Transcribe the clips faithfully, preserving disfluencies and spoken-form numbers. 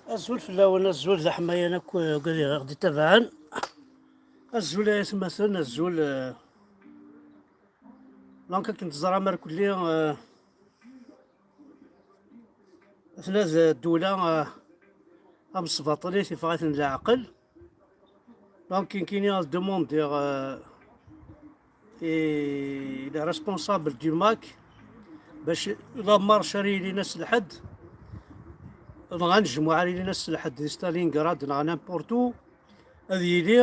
Azul fell-awen, azul d aḥmayan akk, eh, wigad i ɣ-d-itabaɛen. Azul ay atmaten, azul, eh, donc akken teẓram ar kulli, eh, tella d ddula, eh, amesbaṭli tifɣ-iten leɛqel. Donc nekkini ad demandiɣ, eh, i les responsables du MAK bac la marche ara yilin ass lḥedd, dɣa anejmuɛ ara yilin ass lḥedd di Stalingrad neɣ n'importe où, ad yili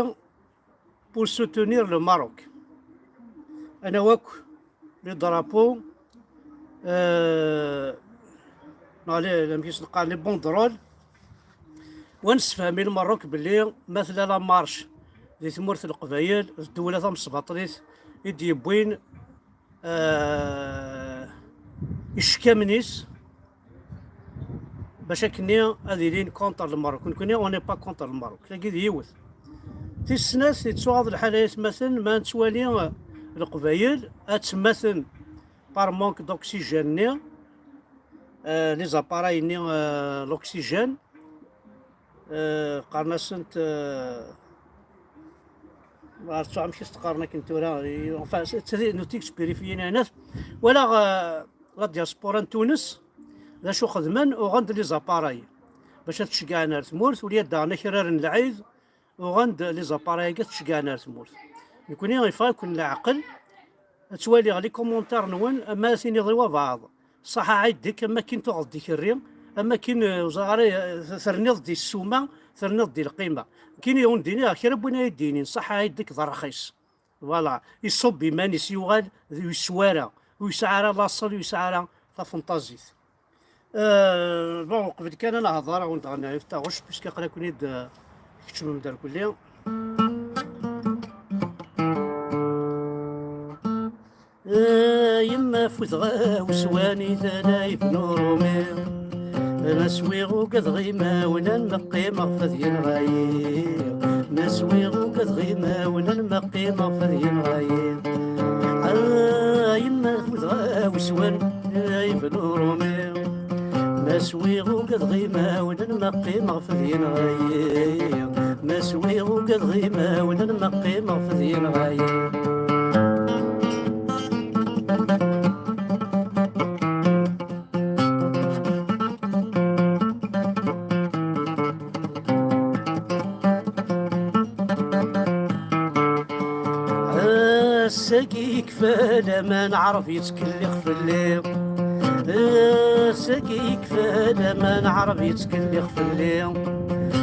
pour soutenir le Maroc. Anaw akk les drapeaux, euh, neɣ les, amek i s-neqqar, les banderoles, wa nessefhem i Lmerruk belli ma tella la marche di tmurt n Leqbayel, d ddewla tamesbaṭlit i d-yewwin, eh, icekkamen-is bac akkenni ad ilin contre Lmerruk. Nekkni, on n'est pas contre Lmerruk. Tagi d yiwet. Tis snat, yettuɣaḍ lḥal ay atmaten ma nettwali, eh, Leqbayel ad temmaten par manque d'oxygène-nni, eh, les appareils-nni, eh, l'oxygène, eh, qqaren-asent, eh, ma ttuɣ amek i s-qqaren akken tura, i-, enfin, c'est, c'est des notiques spécifiques, walaɣ, eh, la diaspora n Tunes, d acu xedmen, uɣen-d les appareils bac ad t-ceggɛen ar tmurt, ula d daɣen akraren n lɛid, uɣen-d les appareils-agi ad t-ceggɛen ar tmurt. Nekkni yeffeɣ-iken leɛqel, ad twaliɣ les commentaires-nwen, ama ad tiniḍ i wabɛaḍ: ṣaḥa ɛiddek, am akken tuɣeḍ-d ikerri, am akken, eh, ur ẓriɣ ara, eh, terniḍ-d i ssuma, terniḍ-d i lqima. Nekkini ur d-iniɣ kra n win ara yi-d-yinin ṣaḥa ɛiddek d rxis. Voilà, iṣubb iman-is, yuɣal d yeswara, ur yesɛi ara laṣel, ur yesɛi ara tafenṭazit. Euh, bon, qbel kan ad nehḍer, ad wen-d-ɣenni taɣect, puisque aql-aken-id, euh, keččmem-d ar kulli. A yemma fudeɣ aweswan i tala ibn urumi. Ma swiɣ ugadeɣ imawlan, ma qqimeɣ fad yenɣayi. Ma swiɣ ugadeɣ imawlan, ma qqimeɣ fad yenɣayi. A yemma fudeɣ aweswan, a ibn urumi. Ma swiɣ ugadeɣ imawlan, ma qqimeɣ fad yenɣayi. Ma swiɣ ugadeɣ imawlan, ma qqimeɣ fad yenɣayi. Ass-agi yekfa laman, Ɛreb yettkellix fell-i. Ass-agi yekfa laman, Ɛreb yettkellix fell-i.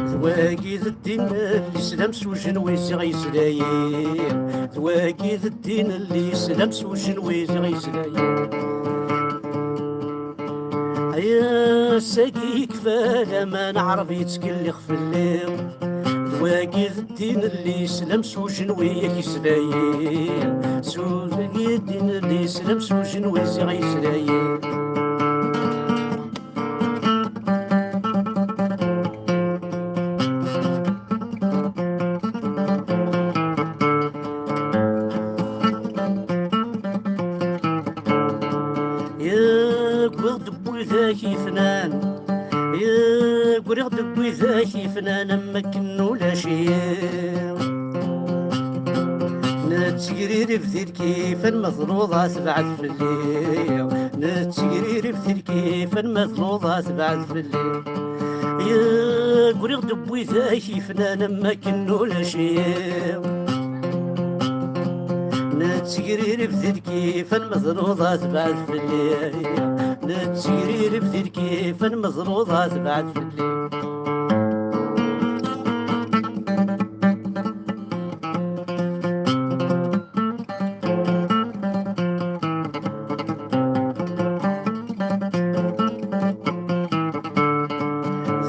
D wagi d ddin n Lislam s ujenwi ziɣ yeslayi. D wagi d ddin n Lislam s ujenwi ziɣ yeslayi. Ass-agi yekfa laman, Ɛreb yettkellix fell-i. D wagi d ddin n Lislam s ujenwi yak yeslayi. S wagi d ddin n Lislam s ujenwi ziɣ yeslayi. Yewwiɣ-d n widak yefnan, yegriɣ-d n widak yefnan am akken ulac-iyi. Nettegririb di lkifan, ma tluḍa tebɛed fell-i. Nettegririb di lkifan, ma tluḍa tebɛed fell-i. Yegriɣ-d n widak yefnan am akken ulac-iyi. Nettegririb di lkifan, ma tluḍa tebɛed fell-i. Nettegririb di lkifan, ma tluḍa tebɛed fell-i.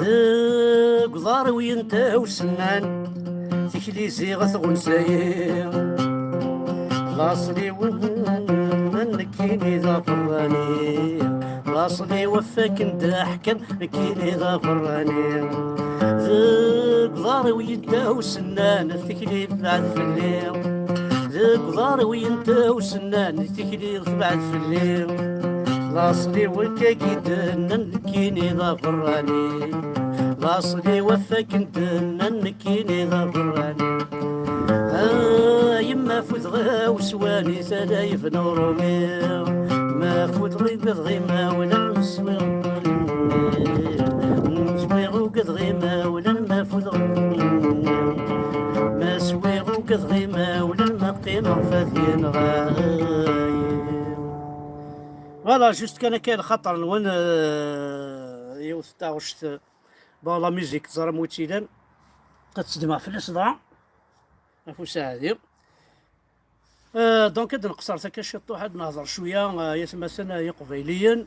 Deg uḍar-iw yenta usennan, tikli ziɣ tɣunsa-yi. Laṣel-iw nekkini d aberrani, laṣel-iw af akken d-ḥkan, nekkini d aberrani. Deg uḍar-iw yedda usennan, tikli tebɛed fell-i. Deg uḍar-iw yenta usennan, tikli tebɛed fell-i. Laṣel-iw akka i d-nnan, nekkini d aberrani. Aṣli wafak n dden nekkini d aberrani. Ah, yemma fu dɣa uswani tala yebna urumi. Ma fu dɣi gudɣi ma wlan swiɣ. Swiɣ u gudɣi ma wlan ma fu dɣi. Ma swiɣ u gudɣi ma wlan ma qqimeɣ fad yenɣa. Voilà, juste kan akka lxaṭer-nwen, euh, yiwet n taɣect. Bon, la musique, teẓram wi tt-ilan. Ad tt-ddmeɣ fell-as dɣa. Ɣef usaɛdi. Euh, donc, ad nqeṣṣer takka ciṭṭuḥ, ad nehḍer cwiya, euh, yatmaten, euh, iqbayliyen.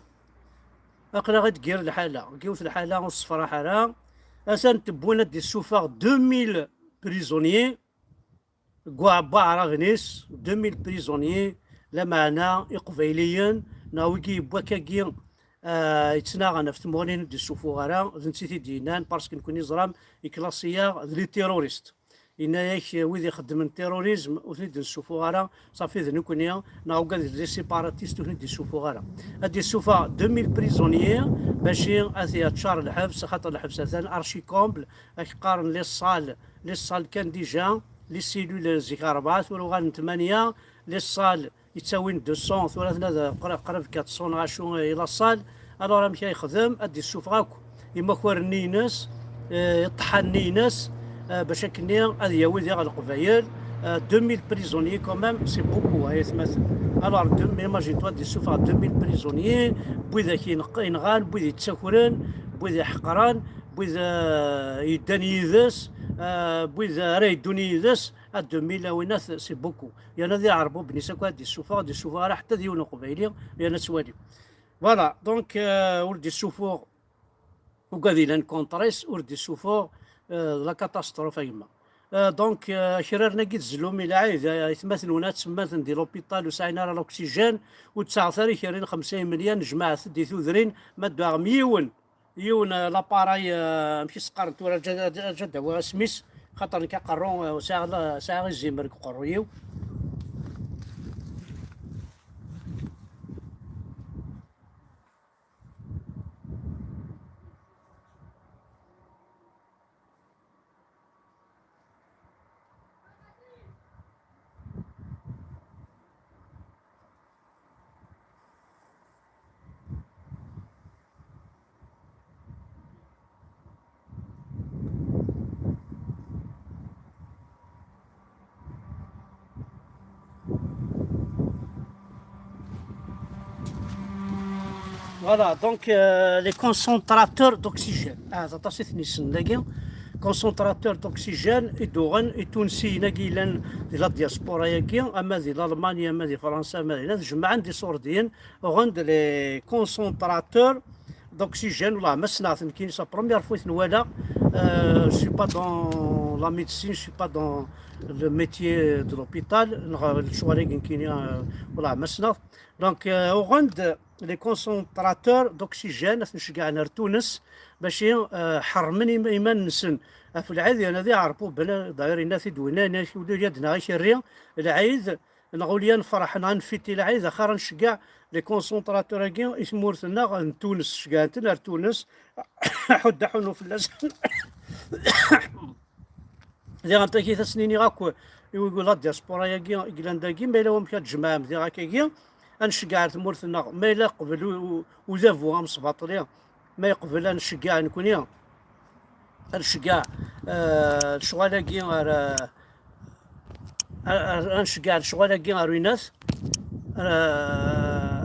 Aql-aɣ i d-gir lḥala. Yiwet lḥala ur tessefraḥ ara. Atan tewwin ad d-issufeɣ deux mille prisonniers. Deg uɛebba aɛraben-is, deux mille prisonniers, lameɛna iqbayliyen, neɣ wigi n wakkagi, ah, yettnaɣen ɣef tmuɣli ur d-issufuɣ ara, d netta i t-id-yennan, parce que nekkni ẓram, iklasi-yaɣ d les terroristes. Yenna-yak, wid ixeddmen terrorisme, ur ten-id-nessufuɣ ara, safi d nekkni, neɣ ugad d les séparatistes, ur ten-id-issufuɣ ara. Ad d-issufeɣ deux mille prisonniers, bac ad yaččar lḥebs, xaṭer lḥebs atan archi comble, ad k-qqaren les salles, les salles kan déjà, les cellules zik rebɛa, tura uɣalen tmanya, les salles yettawin deux cents, tura tnad qrib, qrib quatre cents neɣ acu i la salle. Alors amek ay yexdem? Ad d-issufeɣ akk imakaren-nni-ines, eh, iṭṭḥan-nni-ines, eh, bac akkenni ad yawi diɣ Leqbayel, eh, deux mille prisonniers quand même, c'est beaucoup, ay atmaten. Alors, deux, imagine-toi, ad d-issufeɣ deux mille prisonniers, n wid ak yenɣ-, yenɣan, n wid yettakren, n wid iḥeqren, n wid, eh, yeddan yid-s, eh, n wid ara yeddun yid-s, à deux mille, a winna, c'est beaucoup. Yerna di Ɛerbuben-is akk ad d-issufeɣ, ad d-issufeɣ ara ḥetta d yiwen uqbayli, yerna ad twali. Voilà, donc, euh, ur d-issufuɣ ugad ilan contre-is, ur d-issufuɣ, euh, la catastrophe a gma. Euh, donc, euh, akraren-agi tzellum i lɛid, euh, aytmaten-nwen ad temmaten di l'hôpital ur sɛin ara l'oxygène, ur tesɛeḍ ara ikerrin xemsa imelyan, jemɛet-d i tudrin, ma dduɛɣem yiwen, yiwen, euh, l'appareil, euh, amek i s-qqaren tura, ǧa-, ǧa-, ǧa-, dawa asmi-s, xaṭer nekk aqerru, euh, sɛiɣ la-, sɛiɣ izimer deg uqerru-iw. Voilà, donc, euh, les concentrateurs d'oxygène. Ah, aṭas i ten-yessen dagi. Concentrateurs d'oxygène, i d-uɣen, i Tunsiyen-agi yellan di la diaspora-agi, ama di Lalmanya, ama di Fransa, ama di, jemɛen-d iṣurdiyen, uɣen-d les concentrateurs d'oxygène, wallah ma ssneɣ-ten nekkini, c'est la première fois i ten-walaɣ. Euh, je suis pas dans la médecine, je suis pas dans le métier de l'hôpital, neɣ lecɣal-agi nekkini, euh, wallah ma ssneɣ. Donc, euh, uɣen-d les concentrateurs d'oxygène, ad ten-ceggɛen ar Tunes, bac, euh, ḥermen im-, iman-nsen ɣef lɛid, yerna d iɛerbuben, d'ailleurs, yenna-t-id winna, yenna-t-id ula d neɣ ikerri lɛid, neɣ ulya nefreḥ neɣ nfiti lɛid, axir ad nceggeɛ les concentrateurs-agi i tmurt-nneɣ n Tunes, ceggɛen-ten ar Tunes, ḥudd aḥunnu fell-asen. Diɣen takit ad sen-iniɣ akk i wigi la diaspora-agi i yellan dagi, ma yella wamek ad tjemɛem diɣ akkagi, ad nceggeɛ ar tmurt-nneɣ, ma yella qbel u-, u-, udabu amesbaṭli, ma yeqbel ad nceggeɛ nekni, ad nceggeɛ, eh, lecɣal-agi ar, eh, ar, ar, ad nceggeɛ lecɣal-agi ar winat, ar,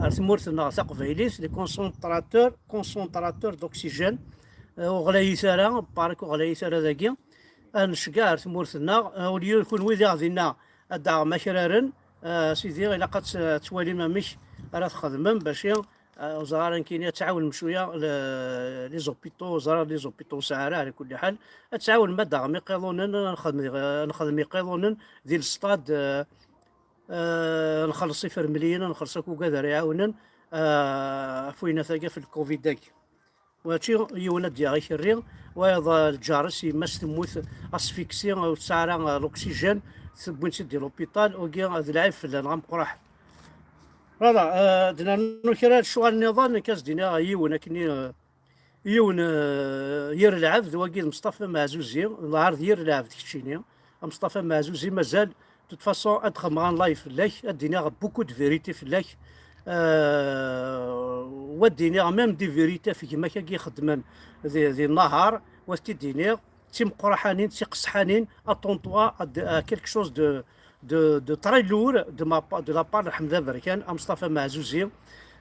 ar tmurt-nneɣ taqbaylit, les concentrateurs, concentrateurs d'oxygène, eh, ur ɣlayit ara, barek ur ɣlayit ara dagi, ad nceggeɛ ar tmurt-nneɣ, eh, au lieu kunwi diɣ dinna ad d-aɣem akraren, eh, sidi, ilaq ad t-, ad twalim amek ara txedmem bac i, eh, ur ẓriɣ ara nekkini ad tɛawnem cwiya le-, les hôpitaux, ur ẓriɣ les hôpitaux ur sɛi ara, ɛla kulli ḥal, ad tɛawnem ad d-aɣem iqiḍunen, ad nxedm, ad nxedm iqiḍunen di lestad, eh, eh, nxelleṣ ifermliyen, ad nxelleṣ akk ugad ara iɛawnen, eh, ɣef winat-agi, ɣef lcovid-agi. Mačči yiwen ad d-yaɣ ikerri, wayeḍ, eh, lǧar-is, yemma-s temmut asphyxie, ur tesɛi ara, eh, l'oxygène, tewwin-tt-id di l'hôpital, wagi, eh, d lɛib fell-aneɣ ameqqran. Voilà, eh, ad d-nernu kra n lecɣal nniḍen, nekk ad s-d-iniɣ yiwen akkenni, eh, Yiwen, euh, yir lɛebd, wagi d Meṣṭafa Maɛzuzi, lɛerḍ yir lɛebd keččini. A Meṣṭafa Maɛzuzi, mazal, de toute façon, ad xemmeɣ un live fell-ak, ad d-iniɣ beaucoup de vérité fell-ak. Euh, wa d-iniɣ même des vérités ɣef gma-k agi ixeddmen di, di Nahar, wa t-id-iniɣ, d timeqqraḥanin, d tiqesḥanin, attends-toi à, de- à quelque chose de, de, de très lourd de ma pa- de la part de Ḥmed Aberkan, a Meṣṭafa Maɛzuzi.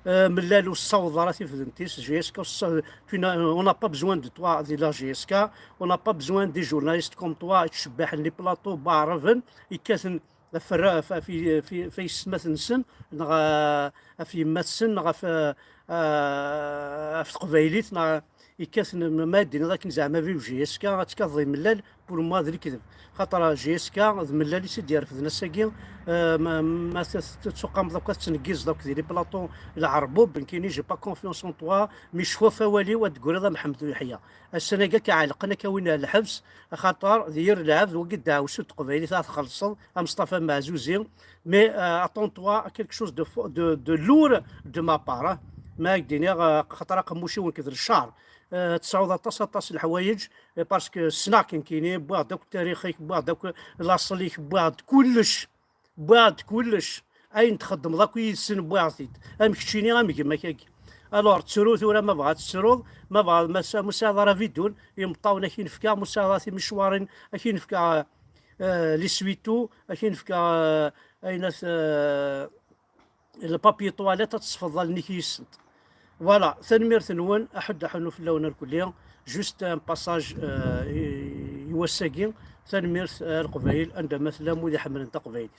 Euh, Mellal ur ssawḍ ara tifdent-is, J S K ur ssa- tu n'as- on n'a pas besoin de toi di la J S K, on n'a pas besoin des journalistes comme toi, yettcebbiḥen les plateaux, baɛraben, yekkaten ɣef rra- ɣef- ɣef- ɣef- ɣef yessetma-nsen, neɣ, euh, ɣef yemma-tsen, neɣ ɣef, euh, euh, ɣef teqbaylit, neɣ yekkaten ma ad d-tiniḍ akken zeɛma vive J S K, ad tekkateḍ i Mellal, pour moi d lekdeb. Xaṭer J S K d Mellal i tt-id-yerfden ass-agi, euh, ma, ma t- t- tettuqameḍ akk, ad tettneggizeḍ akk di les plateaux lɛerbob, nekkini j'ai pas confiance en toi, mi ccwa ɣef awal-iw ad d-tegriḍ a Mḥemmed Uyeḥya. Ass-agi ad k-ɛelqen, ad k-awin ar lḥebs, axaṭer d yir lɛebd, wagi d deɛwessu n teqbaylit ad txellṣeḍ, a Meṣṭafa Maɛzuzi. Mais, euh, attends-toi à quelque chose de fo- de, de lourd de ma part, hein. Ma ak-d-iniɣ, euh, xaṭer aqemmuc-iw nekk d lcɛer. Euh, tesɛuḍ aṭas, aṭas n leḥwayeǧ, euh, parce que ssneɣ-k nekkini, wwiɣ-d akk tarix-ik, wwiɣ-d akk laṣel-ik, wwiɣ-d kullec, wwiɣ-d kullec. Ayen txeddmeḍ akk yid-sen wwiɣ-t-id. Am keččini, am gma-k-agi. Alors, ttru tura ma bɣa tettruḍ, ma bɣa, ma s- ma ur sɛiḍ ara vidun, imeṭṭawen ad k-in-fkeɣ, ma ur sɛiḍ ara timecwarin ad k-in-fkeɣ, euh, les suitos, ad k-in-fkeɣ, euh, ayen at, euh, le papier toilette, ad tesfeḍ allen-ik yis-sent. Voilà, tanemmirt-nwen, aḥudd aḥunnu fell-awen irkelli. Juste un passage, euh, i, i wass-agi. Tanemmirt, euh, a Leqbayel, anda ma tellam, wid iḥemmlen taqbaylit.